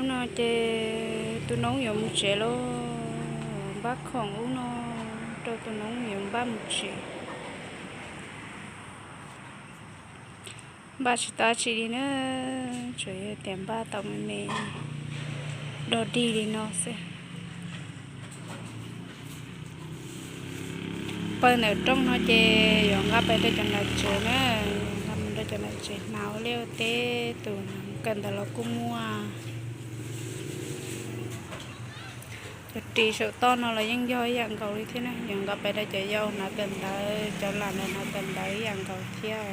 No ces tus noob yuav mus tsev lauj, npaj khoom ub no rau tus noob yuav npaj mus tsev. Npaj tsis tau dab tsi li na, tsuas yog tias npaj tau me me dog dig li no xwb. Pawg ntawm rooj no ces yuav nqa pais rau cov ntawd tsev na, nqa mus rau cov ntawd tsev hnav ua liaj ua teb, tus kawm ntawv los kuj muaj. Cov ris saum toj no los yeej yog ib yam nkaus li thiab na, yuav nqa pais rau cov yau hnav kawm ntawv, cov lam los hnav kawm ntawv ib yam nkaus thiab.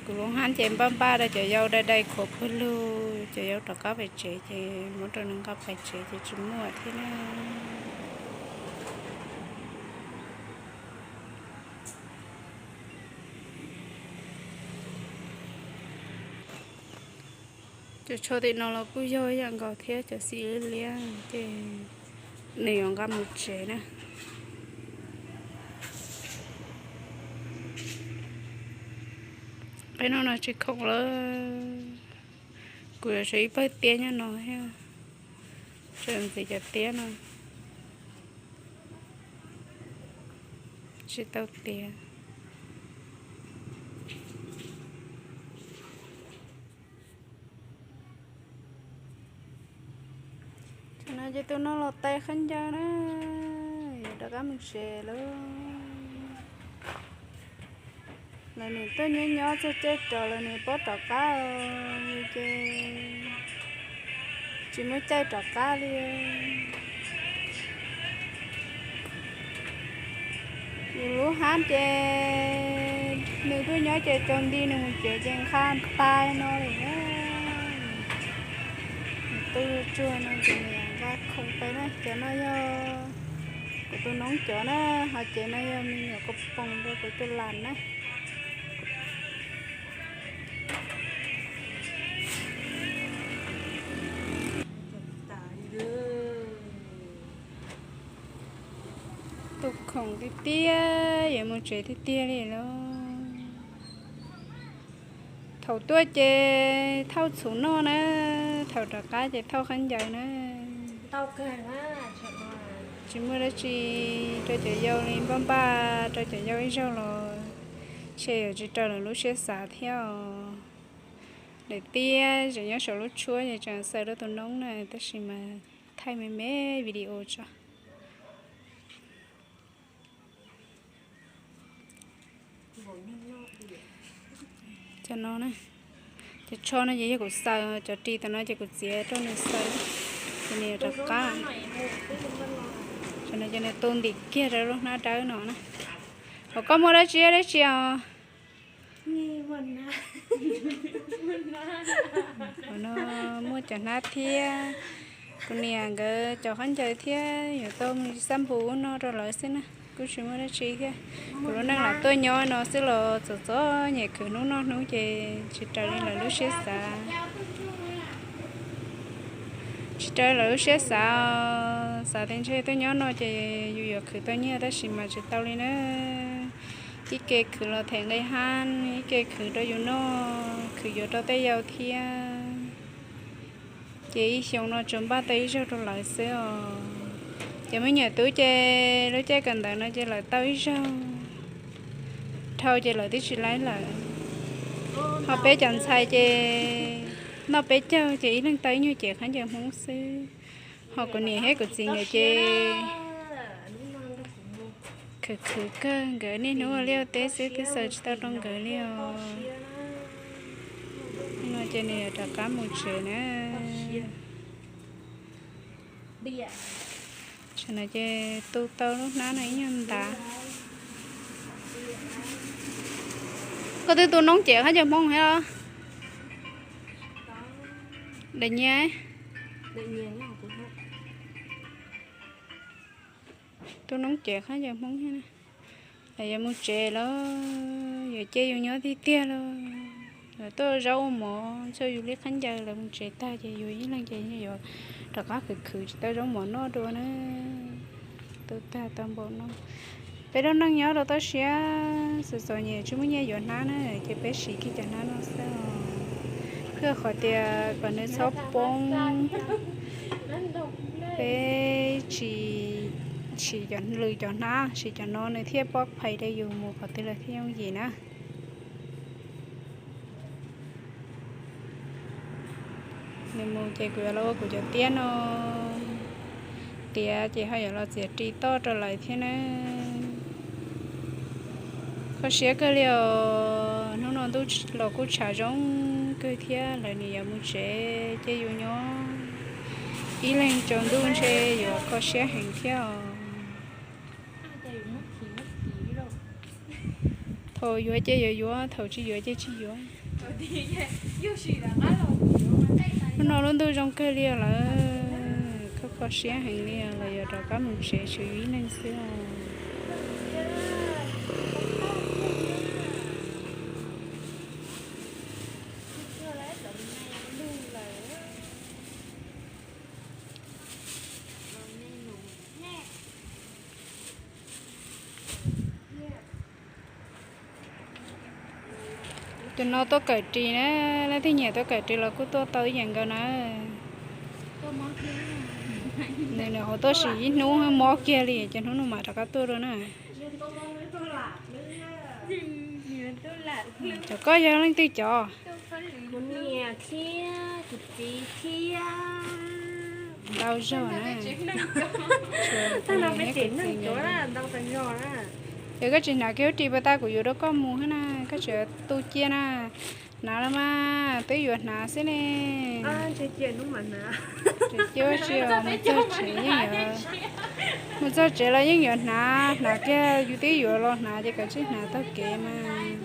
Kuv lub hab ces npaj npaj rau cov yau dai dai khuav pawg lug, cov yau rov qab pais tsev ces muab rau nws nqa pais tsev ces tsis muaj thiab na. Cov tsho tim no los kuj yog ib yam nkaus thiab, cov xim liab liab ces nws yuav nqa mus tsev na. Peb no no tsis khoom lawm, kuv yuav tshuav ib pawg tiab nyob no thiab, tseem ntxiv cov tiab no tsis tau tiav. Tam no ces tus no los tais khaub ncaws na, yuav rov qab mus tsev lawm. Lawv nim tuaj nyob nyob txog caij rov lawv nim pab rov qab, ces tsis muaj caij rov qab li. Yus lub hab ces nws tuaj nyob ces tsaus nti nws mus tsev ces nqha ntais no lawm na. Nws tuaj tsuag no ces nws nqa khoom pais na. Cov no yog kuv tus noob cov na, ho ces no yog me nyuam kua poom rau kuv tus lam na. Tu khoom tiag tiag, yuav mus tsev tiag tiag li lauj. Thaum tuaj ces thauj txhuv noj na, thaum rov qab ces thauj khaub ncaws na. Tsis muaj dab tsi rau cov yau li, npaj npaj rau cov yau ib zaug los ntshe yuav tsis raws lawv lub siab xav thiab os. Lawm tiab tseem nyob saum lub tshuab es tseem xaws rau tus noob na, tab sis mas thaij me me video tso. Cov no, cov tsho no ces yog kuv xaws, cov ris tam no ces kuv txiav rau nws xaws, ces nws yuav rov qab. Tam no ces nws tu ntim kiag rau lub hnab dawb no na. Hos koj muaj dab tsi dab tsi os? Hos no muaj cov hnab thiab, kuv niam nkawd cov khaub ncaws thiab yuav tau xab npus no rau lawv xwb na, kuj tsis muaj dab tsi thiab. Kuv lub neej lam tuaj nyob no xwb los txom txom nyem khwv hnub noj hnub ces tsis raws li lawv lub siab xav. Tsis raws li lawv lub siab xav, xav tias ntshe tuaj nyob no ces yus yuav khwv tau nyiaj tab sis mas tsis tau li na. Ib ke khwv los them nqi hab, ib ke khwv rau yus noj, khwv yuav rau tej yau thiab. Ces ib xyoo no tsuas npaj tau ib zaug rau lawv xwb os. Ces me nyuam tub ces lub caij kawm ntawv no ces lawv tau ib zaug, dhau ces lawv twb tsis laib lawm. Ho peb cov ntxhais ces noj peb caug ces ib leeg tau ib nyuag cev khaub ncaws Hmoob xwb. Ho kuv niam thiab kuv txiv nkawd ces khwv khwv kawg, nkawd niaj hnub ua liaj ua teb xwb twb xaws tsis tau rau nkawd li os. No ces nws yuav rov qab mus tsev na. Tam no ces tu tau lub hnab no ib nyuag ntav. Koj twb tu noob cev khaub ncaws Hmoob thiab los? Daim nyias. Tu noob cev khaub ncaws Hmoob thiab na. Lawv yuav mus tsev lawm, yuav cia yus nyob tiag tiag lawm. Lawv tuaj zaub ua mov ntshe yus li khaub ncaws, lawv mus tsev tag ces yus ib leeg ces yuav rov qab khwv khwv tsis tau zaub mov noj dua na. Tu tag tau npaum no. Peb lub neej nyob rau toj siab, txom txom nyem tsis muaj nyiaj yuav hnab na, ces peb siv kiag cov hnab no xwb os. Kawg qhov tias kom nws txhob poob, peb tsis, tsis cov lws cov hnab, tsis cov no nws thiaj pob phais rau yus mus qhov twg los thiaj yooj yim na. Nws mus ces kuv yuav los ua kuv cov tiab no tiav ces ho yuav los txiav ris toj rau lawv thiab na. Kho siab kawg li os, hnub no ntuj los kuj tshav zoo kawg thiab, lawv nim yuav mus tsev ces yus nyob ib leeg tsaus ntuj ntshe yuav kho siab heev thiab os. Thaum yuav ces yuav yuav, thaum tsis yuav ces tsis yuav. Hnub no lub ntuj zoo kawg li lawm, kho kho siab heev li, lawv yuav rov qab mus tsev tshuav yus ib leeg xwb os. Tus no tuaj kawm ris na, leej twg nyiam tuaj kawm ris los kuj tuaj tau ib yam nkaus na. Nws, nws hauv tuaj sim ib hnub mob kiag li, ces hnub no mam rov qab tuaj dua na. Cov koj yog leej twg cov? Ntau zog na. Ces koj tsis hnav kiag lub ris puas tas kuv yuav rau koj mus thiab na, koj tseem tu cia na. Hnav los mas, twb yuav hnav xwb ne. Tsis ua tsi os, mus txog tsev yeej yuav, mus txog tsev los yeej yuav hnav, hnav kiag yus twb yuav los hnav ces kav tsij hnav taug kev mas.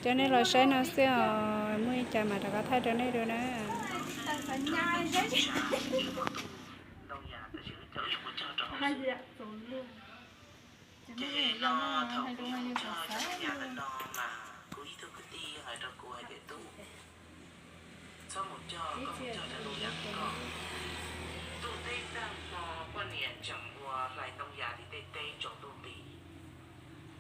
Coj nej los saib no xwb os, muaj ib cas mam rov qab thaij rau nej dua na. Ces no thaum kuv mus cog cov ntoo yam ntawm no mas kuv ib tug kwv tij hais rau kuv hais tias, Tub, txhob mus cog, koj mus cog cov ntoo yam ko. Ntuj teb tag hmo poj niam tseem ua hlais ntoo yam tim tej teb tsaus ntuj nti.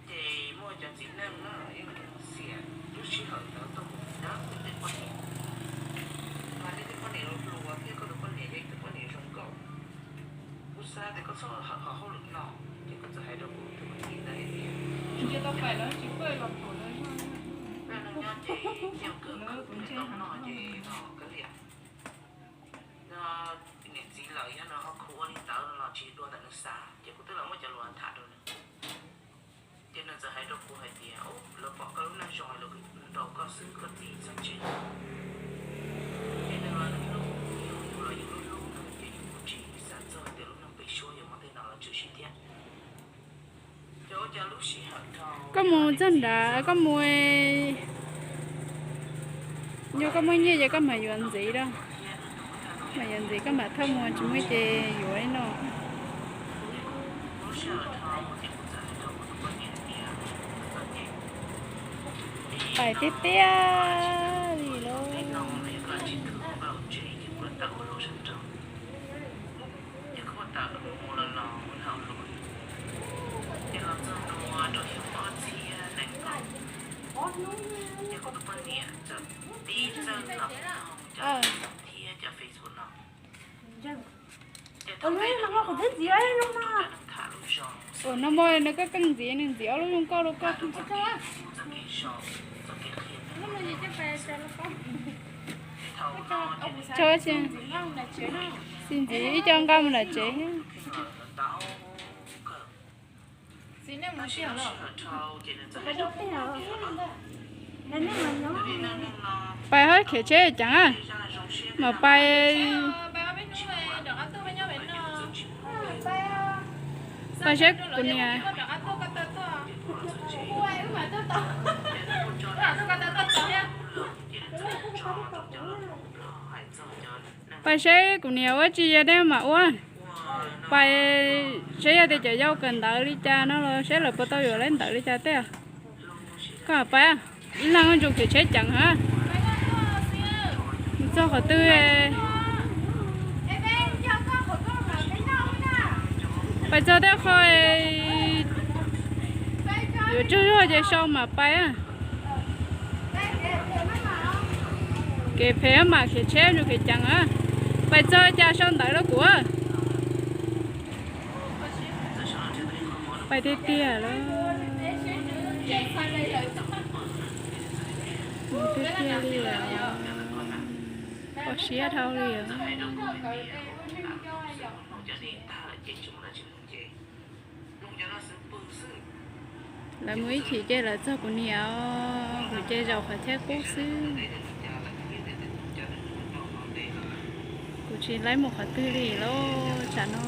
Ces muaj cov txiv neej na yeej xiam lub sij hawm ntawd tuaj mus nyob kuv tej poj niam. Mas nej tej poj niam hluas thiab koj tus poj niam yog ib tug poj niam zoo nkauj. Kuv xav tias koj txhob hawm hauj lwm no, ces kuv txawm hais rau kuv tus kwv tij ntawd hais tias, Peb neej nyob ces nyob kawg khwv tau noj ces no kawg liam. No niam txiv lawm yog nws ho khuv ua li ntawd los tsis dua ntawm nws xav, ces kuv twb los muab cov lus tham rau nws. Ces nws txawm hais rau kuv hais tias, Ub, lawv pom koj lub neej zoo los nrog koj xwb, koj txiv txhob ntshai. Ces nws los nws hlub, yus los yus hlub hlub nws, ces yus kuj tsis xav txog tias lub neej pem suab yuav muaj tej no los tshwm sim thiab. Koj mus txog nrad koj mus, yog koj muaj nyiaj ces koj mam yuav ntxiv rau, mam yuav ntxiv koj mam thauj mus, tsis muaj ces yuav li no. Pais tiag tiag li lauj. Ua no mas nws koj koj ntxiv, nws ntxiv ob lub zoo nkauj rau koj. Tso, ntxiv ib co nqa mus nram tsev. Pais hab khiav tsheb ceev a, mam pais. Pais saib kuv niam. Pais saib kuv niam ua tsi, yog nej mam ua. Pais saib yog tias cov yau kawm ntawv li cas no los saib lawv puas tau yuav lawv ntawv li cas tej. Koj pais, ib leeg ntsum khiav tsheb ceev hab. Txog qhov twg? Pais txog tej qho yuav tsaug zog ces sau mam pais. Kev phem mas khiav tsheb mus khiav ceev a. Pais txog cas sau ntawv rau kuv. Pais tiag tiag lawm. Mus tiag tiag li lawm. Kho siab dhau li lawm. Lawv mus ib chim ces lawv txog kuv niam, kuv ces zaum qhov cheb qub xwb. Kuv tsis laib mus qhov twg li lauj tsam no.